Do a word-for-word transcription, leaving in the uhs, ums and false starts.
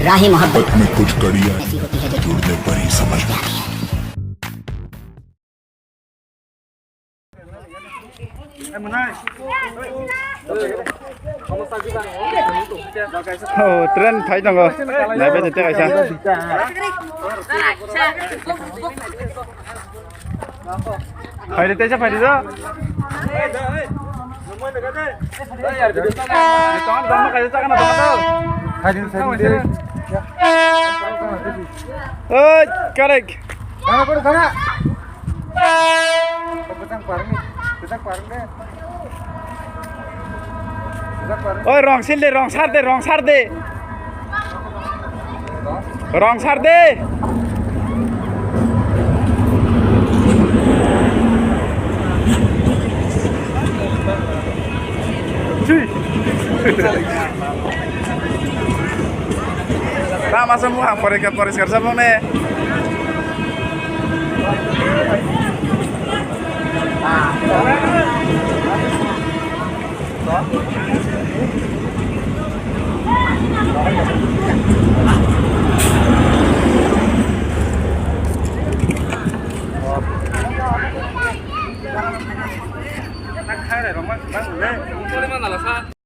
राही मोहब्बत में कुछ कड़ियाँ ऐसी होती है जो जुड़ने पर ही समझ में आती है। Oh, train phai tongo. Naibe tete kaisa. Phaidi teisa phaidi do. Tong tong kaisa chakana tong to. Phaidi phaidi. Oi, correct. Kana kor kana. Bwsang parni, bwsang parni. Oi, rong sil de, rong sar de, rong sar de. Rong sar de. Twi. Tama se muha porikar poriskar sabung ne.